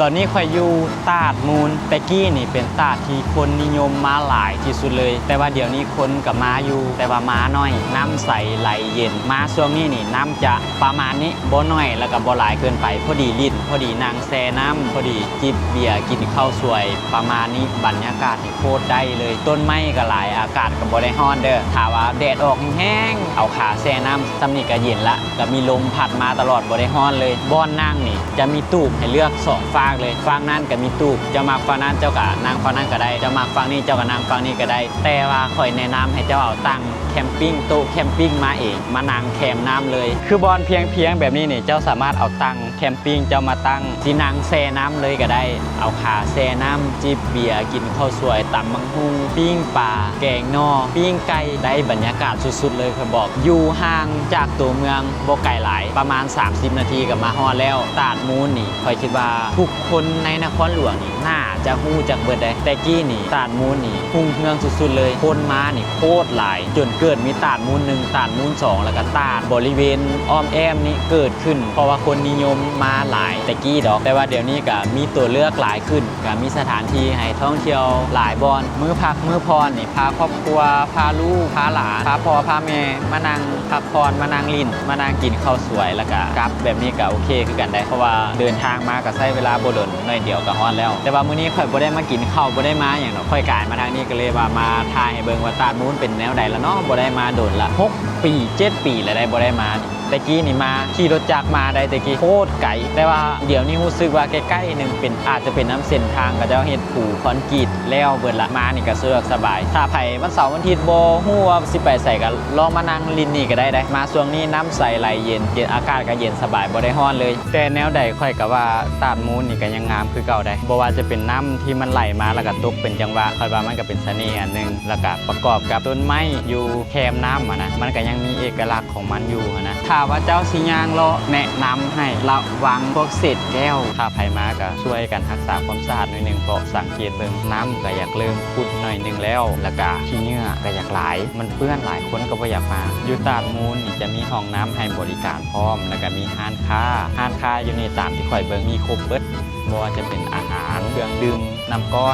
ຕອນນີ້ຂ້ອຍຢູ່ຕາດມູນ. ແຕ່ກີ້ນີ້ເປັນຕາດທີ່ຄົນນິຍົມມາຫຼາຍທີ່ສຸດເລີຍ, ແຕ່ວ່າດຽວນີ້ຄົນກໍມາຢູ່ ແຕ່ວ່າມາໜ້ອຍ. ນ້ຳໃສໄຫຼເຢັນ, ມາຊ່ວງນີ້ນີ້ນ້ຳຈະປະມານນີ້, ບໍ່ໜ້ອຍແລ້ວກໍບໍ່ຫຼາຍເກີນໄປ, ພໍດີຫຼິ້ນ, ພໍດີນັ່ງແຊ່ນ້ຳ, ພໍດີຈິບເບຍ, ກິນເຂົ້າສວຍ ປະມານນີ້. ບັນຍາກາດນີ້ໂຄດໄດ້ເລີຍ, ຕົ້ນໄມ້ກໍຫຼາຍ, ອາກາດກໍບໍ່ໄດ້ຮ້ອນເດີ້. ຖ້າວ່າແດດອອກແຮງໆ ເອົາຂາແຊ່ນ້ຳ ຊ່ຳນີ້ກໍເຢັນລະ, ກໍມີລົມພັດມາຕະຫຼອດ ບໍ່ໄດ້ຮ້ອນເລີຍ. ບ່ອນນັ່ງນີ້ຈະມີຕູບໃຫ້ເລືອກສອງຟາກເລີຍ, ຟາກນັ້ນກໍມີຕູບ, ເຈົ້າມັກຟາກນັ້ນເຈົ້າກໍນັ່ງຟາກນັ້ນກໍໄດ້, ເຈົ້າມັກຟາກນີ້ເຈົ້າກໍນັ່ງຟາກນີ້ກໍໄດ້. ແຕ່ວ່າຂ້ອຍແນະນຳໃຫ້ເຈົ້າເອົາຕັ່ງແຄມປິງ, ໂຕະແຄມປິງມາເອງ, ມານັ່ງແຄມນ້ຳເລີຍ. ຄືບ່ອນພຽງໆແບບນີ້ນີ້ ເຈົ້າສາມາດເອົາຕັ່ງ ແຄມປິງເຈົ້າມາຕັ້ງ, ຊິນັ່ງແຊ່ນ້ຳເລີຍກໍໄດ້, ເອົາຂາແຊ່ນ້ຳ, ຈິບເບຍ, ກິນເຂົ້າສວຍ, ຕຳບັກຫຸ່ງ, ປີ້ງປາ, ແກງໜໍ່, ປີ້ງໄກ່, ໄດ້ບັນຍາກາດສຸດໆເລີຍ. ຂ້ອຍບອກ ຢູ່ຫ່າງຈາກຕົວເມືອງບໍ່ໄກຫຼາຍ, ປະມານສາມສິບນາທີກໍມາຮອດແລ້ວ. ຕາດມູນນີ້ ຂ້ອຍຄິດວ່າທຸກຄົນໃນນະຄອນຫຼວງນີ້ໜ້າຈະຮູ້ຈັກເບິດເດ້. ແຕ່ກີ້ນີ້ຕາດມູນນີ້ຮຸ່ງເຮືອງສຸດໆເລີຍ, ຄົນມານີ້ໂຄດຫຼາຍ, ຈົນເກີດມີຕາດມູນໜຶ່ງ, ຕາດມູນສອງ ແລ້ວກໍຕາດບໍລິເວນອ້ອມແອ້ມນີ້ເກີດ ຂຶ້ນ ເພາະວ່າຄົນນິຍົມມາຫຼາຍແຕ່ກີ້ດອກ, ແຕ່ວ່າດຽວນີ້ກະມີຕົວເລືອກຫຼາຍຂຶ້ນ, ກະມີສະຖານທີ່ໃຫ້ທ່ອງທ່ຽວຫຼາຍບ່ອນ. ມື້ພັກມື້ຜ່ອນນີ້ ພາຄອບຄົວ, ພາລູກ, ພາຫຼານ, ພາພໍ່ພາແມ່ມານັ່ງພັກຜ່ອນ, ມານັ່ງຫຼິ້ນ, ມານັ່ງກິນເຂົ້າສວຍ ແລ້ວກະກັບ, ແບບນີ້ກະໂອເຄຄືກັນໄດ໋, ເພາະວ່າເດີນທາງມາກະໃຊ້ເວລາບໍ່ດົນ, ໜ້ອຍດຽວກະຮອດແລ້ວ. ແຕ່ວ່າມື້ນີ້ຂ້ອຍບໍ່ໄດ້ມາກິນເຂົ້າ, ບໍ່ໄດ້ມາຫຍັງດອກ, ຂ້ອຍກາຍມາທາງນີ້ ກະເລີຍວ່າມາຖ່າຍໃຫ້ເບິ່ງວ່າຕາດມູນເປັນແນວໃດລະເນາະ, ບໍ່ໄດ້ມາດົນລະ, ຫົກປີ ເຈັດປີແລ້ວໄດ໋ ບໍ່ໄດ້ມານີ້. ແຕ່ກີ້ນີ້ມາຂີ່ລົດຈັກມາໄດ໋, ແຕ່ກີ້ໂຄດໄກ, ແຕ່ວ່າດຽວນີ້ຮູ້ສຶກວ່າໃກ້ໆໜຶ່ງເປັນ ອາດຈະເປັນນຳເສັ້ນທາງເຂົາເຈົ້າເຮັດປູຄອນກຣີດແລ້ວເບິດລະ, ມານີ້ກະສະດວກສະບາຍ. ຖ້າໃຜວັນເສົາວັນທິດບໍ່ຮູ້ວ່າຊິໄປໃສ ກະລອງມານັ່ງຫຼິ້ນນີ້ກະໄດ້ໄດ໋. ມາຊ່ວງນີ້ນ້ຳໃສໄຫຼເຢັນ, ເຢັນ, ອາກາດກະເຢັນສະບາຍ, ບໍ່ໄດ້ຮ້ອນເລີຍ. ແຕ່ແນວໃດຂ້ອຍກະວ່າຕາດມູນນີ້ກະຍັງງາມຄືເກົ່າໄດ໋, ບໍ່ວ່າຈະເປັນນ້ຳທີ່ມັນໄຫຼມາແລ້ວກະຕົກເປັນຈັງຫວະ, ຂ້ອຍວ່າມັນກະເປັນສະເໜ່ອັນໜຶ່ງ, ແລ້ວກະປະກອບກັບຕົ້ນໄມ້ຢູ່ແຄມນ້ຳຫັ້ນນະ, ມັນກະຍັງມີເອກະລັກ ຂອງມັນຢູ່ຫັ້ນນະ. ຖ້າວ່າເຈົ້າຊິຍ່າງເລາະ ແນະນຳໃຫ້ລະວັງພວກເສດແກ້ວ. ຖ້າໃຜມາກະຊ່ວຍກັນຮັກສາຄວາມສະອາດໜ້ອຍໜຶ່ງ, ເພາະສັງເກດເບິ່ງນ້ຳກະຢາກເລີ່ມຂຸດໜ້ອຍໜຶ່ງແລ້ວ, ແລ້ວກະຂີ້ເຫຍື້ອກະຢາກຫຼາຍ, ມັນເປື້ອນຫຼາຍ, ຄົນກະບໍ່ຢາກມາ. ຢູ່ຕາດມູນນີ້ຈະມີຫ້ອງນ້ຳໃຫ້ບໍລິການພ້ອມ, ແລ້ວກະມີຮ້ານຄ້າ. ຮ້ານຄ້າຢູ່ນີ້ຕາມທີ່ຂ້ອຍເບິ່ງມີຄົບເບິດ, ບໍ່ວ່າຈະເປັນອາຫານ, ເຄື່ອງດື່ມ, ນ້ຳກ້ອນ,